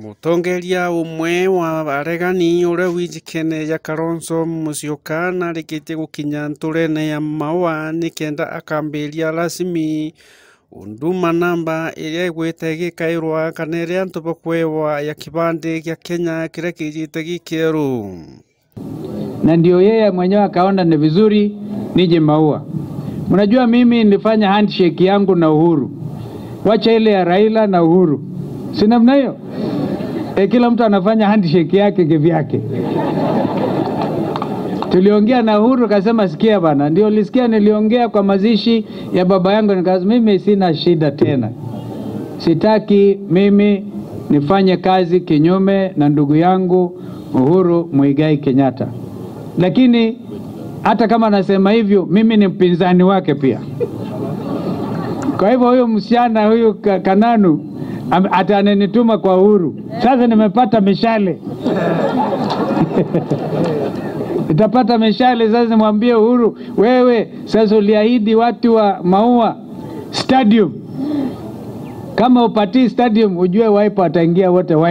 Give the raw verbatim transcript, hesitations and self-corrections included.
Mutongeria umwe wa aregani uria wijikene ja Kalonzo Musyoka narikitie gukinya nturene ya Maua nikenda akambiria rasmi Huduma namba iria igwite igikairwa kana iria antu bakwewa ya kibandi gia Kenya kiria kijite gikieru. Na ndio yeye mwenyewe akaona ni vizuri nije Maua. Mnajua mimi nilifanya handshake yangu na Uhuru. Wacha ile ya Raila na Uhuru. Si namna hiyo? E, kila mtu anafanya handshake yake kivyake. Tuliongea na Uhuru, kasema, "Sikia bana, ndio ulisikia niliongea kwa mazishi ya baba yangu." Nikasema, "Mimi sina shida tena. Sitaki mimi nifanye kazi kinyume na ndugu yangu Uhuru Muigai Kenyatta." Lakini hata kama anasema hivyo, mimi ni mpinzani wake pia. Kwa hivyo huyu msichana huyu Ka-, Kananu am-, atanenituma kwa Uhuru. Sasa nimepata mishale. Nitapata mishale sasa, nimwambie Uhuru, "Wewe sasa uliahidi watu wa Maua stadium. Kama upatii stadium, ujue Wiper wataingia wote Wiper."